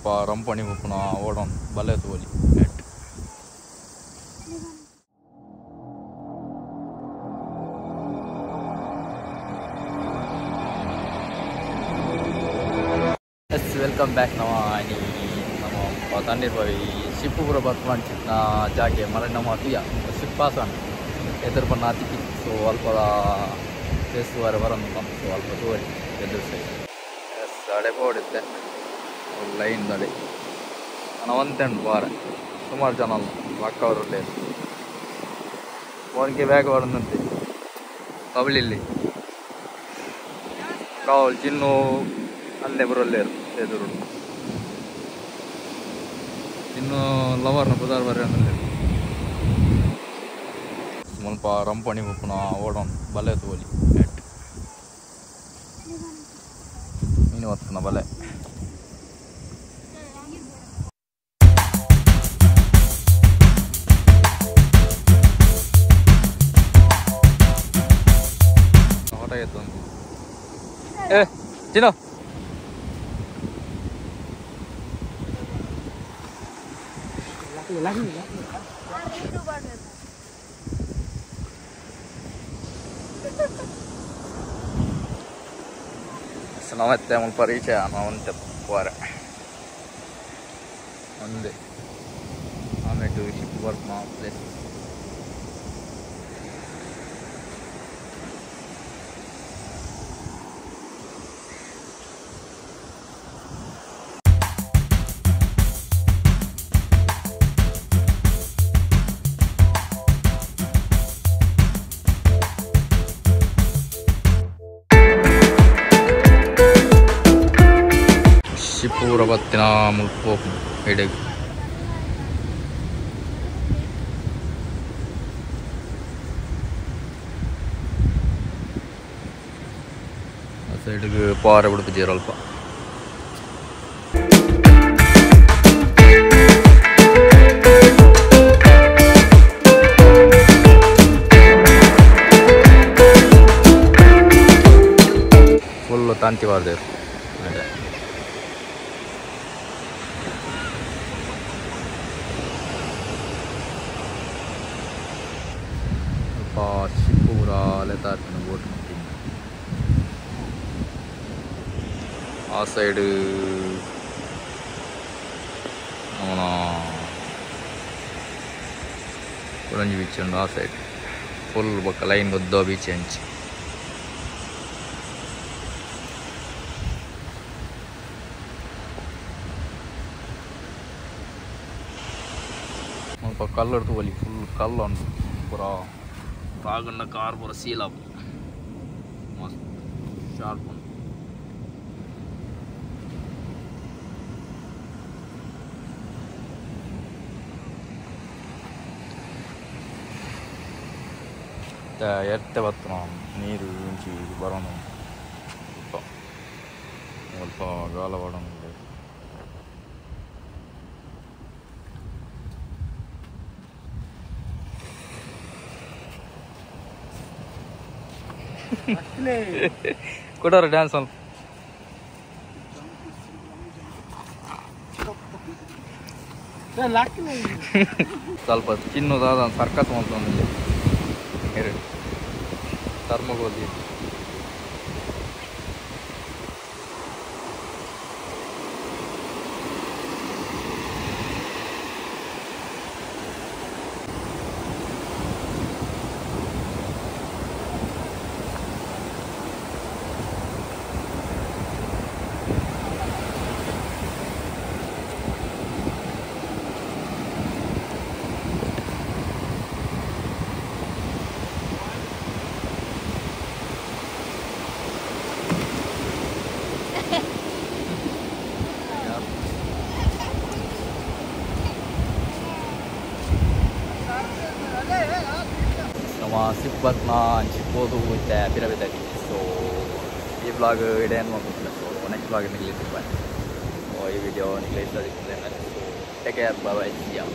ಮುಲ್ಪ ರಂಪಣಿ ಉಪ್ಪುನ ಓಡೊನ್ ಬಲೆ ತೂವೊಲಿ ನೆಟ್. ಎಸ್ welcome back ನಮ ನಮ್ಮ ತಣ್ಣೀರ್ಬಾವಿ ಶಿಪ್ಪು ಪೂರ ಬರ್ಪುನ ಜಾಗೆ ಮರ ನಮ್ಮ ತೂಯ ಶಿಪ್ ಪಾಸ್ ಆಂಡ್ ಎದುರು ಪನ್ನ ತಿಕ್ಕಿ ಸೊ ಅಲ್ಪ ಪ್ಲೇಸ್ ತೂವರೆ ಬರೊಂದುಲ್ಲ ಸೊ ಅಲ್ಪ ತೂವೊಲಿ ಎದುರು ಸೈಡ್. ಎಸ್ ಅಡೆ ಪೋಡಿತ್ತೆ ಲೈನ್ ದಡೆ ನನ ಒಂತೆ ಉಂಡು ಬಾರೆ ಸುಮಾರು ಜನ ಅಕ್ಕವರು ಉಲ್ಲೆರ್ ಫೋನ್ಗೆ ಬ್ಯಾಗ್ ಪಾಡೊಂದುಂತೆ ಕಬಲಿಲ್ಲಿ ಕಾವಲ್ ಚಿನ್ನು ಅಲ್ಲೇ ಬರೋಲ್ಲೇರು ಎದುರು ಚಿನ್ನು ಲವರ್ನ ಪುದರ್ ಬರೆಯೊಂದುಲ್ಲೆರ್ ಮುಲ್ಪ ರಂಪಣಿ ಉಪ್ಪುನ ಓಡೊನ್ ಬಲೆ ತೂವೊಲಿ ನೆಟ್ ಮೀನು ಪತ್ತುನ ಬಲೆ. ಏ ಚಿನ್ನು ನಮತ್ತೆ ಮುಲ್ಪ ರೀಚ್ ಆನ ಒಂತೆ ಪೋರೆ ಒಂದೆ ಆಮೇಲೆ ಶಿಪ್ ಬರ್ಪುನ ಪ್ಲೇಸ್. ಪೂರ ಬತ್ತಿನ ಮುಲ್ಪ ಪೋಪುಂಡು ಎಡೆಗ್. ಆ ಸೈಡ್ಗ್ ಪಾರೆ ಬುಡ್ಪುಜೆರ್ ಅಲ್ಪ. ಫುಲ್ ತಂತಿ ಪಾಡ್ದೆರ್ ಅಡೆ. ಶಿಪ್ ಪೂರ ಲೆತ್ತ ಬೋಟ್ ಆ ಸೈಡ್ ಅವನ ಕುಡಂಜಿ ಬೀಚ್ ಉಂಡು ಆ ಸೈಡ್ ಫುಲ್ ಬೊಕ್ಕ ಲೈನ್ ಉದ್ದೋ ಬೀಚ್ ಅಂಚಿ. ಮುಲ್ಪ ಕಲ್ಲು ತೂವೊಲಿ ಫುಲ್ ಕಲ್ಲು ಉಂಡು ಪೂರ ಬಾಗಣ್ಣ ಕಾರ್ ಪೂರ ಸೀಲ್ ಆಪುಂಡು ಮಸ್ತ್ ಶಾರ್ಪ್ ಉಂಡು. ಎತ್ತೆ ಬತ್ತುನ ನೀರು ಇಂಚಿ ಬರೋಣ ಸ್ವಲ್ಪ ಗಾಲ ಪಾಡೊಂದುಲ್ಲೆರ್. ಕುಡೋರ ಡ್ಯಾನ್ಸ್ ಮಲ್ಪ ಸ್ವಲ್ಪ ಚಿನ್ನು ದಾದ ಸರ್ಕಸ್ ಮಲ್ತೊಂದುಲ್ಲೆ ಎರಡು ಥರ್ಮೋಕೋಲ್. ನಮ್ಮ ಶಿಪ್ ಬರ್ಪುನ ಅಂಚಿ ಪೋದು ಇತ್ತೆ ಪಿರ ಬೈದೆರ್. ಸೊ ಈ ವ್ಲಾಗ್ ಇಡೆ ಎಂಡ್ ಮಲ್ಪುನ. ಸೊ ನೆಕ್ಸ್ಟ್ ವ್ಲಾಗ್ ನಿಕ್ಲೆ ತಿಕ್ಕುವೆ. ಸೊ ಈ ವಿಡಿಯೋ ನಿಕ್ಲೆ ಇಷ್ಟ ಆದಿಪ್ಪುಂಡು. So take care, bye bye, see ya.